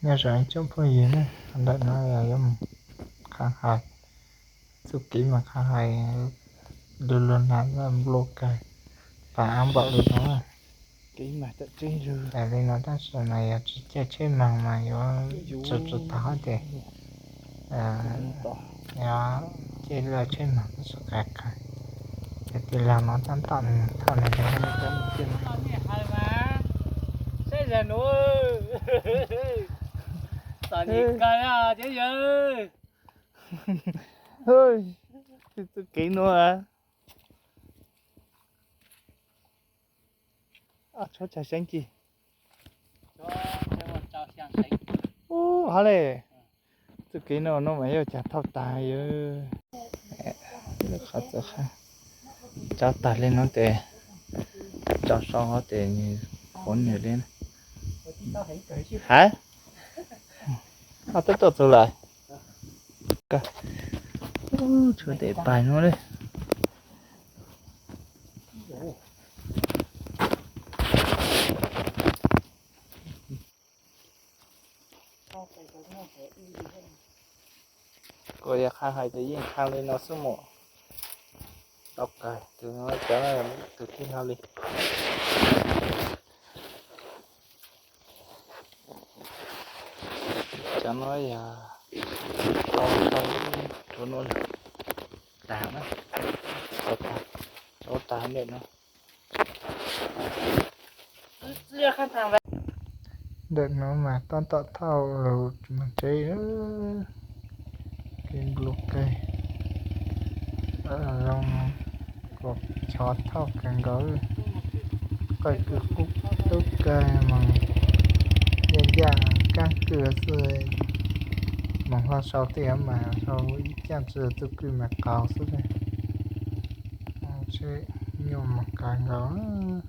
Nyob zoo ib tsoom phooj ywg na, ntawm no yog yuav mus qha hais, txuj kev mas qha hais lu lug nag nplua kawg, pas av npaum li no. Kev mas tseeb lug tas li no tab sis mas yog tsis caij tsheb moog mas yuav tsaug tsaug tag hab ces, yog caij tsheb moog tab sis qha qha, yog tij laug no tab tom thauj nws. Saib zag nuav, txom nyem kawg li cov yawg. Txuj kev nuav, tshuav tsag seev ci. Ub, hab le, txuj kev nuav no mas yuav cas thauj tag yawg. Qhov txawm qha, tso tag li no ces, tso sau hov ces nws qhuav nws li. Hab, ob tub tuaj txug lawm. Tshuav tej pais nuav li. Kuv yog qha hais ces yeej qha li no xwb mas, tau kawg, tus no cov tus tij laug li. Cov no yog tau tau rau nuav tag na, tau tag, tau tag ntawm no. Ntawm no mas tab tom thauj lug moog tsev, kev nplua kawg, zoo kua chov thauj kawg nkaus, qawj kws qub tub kawg mas yaj yaj kaab kws xwb, moog hlo sau tej mas sau ib caaj tsi txuj kws mas qaug xwb. Tsheb nyuaj mas qaug nkaus.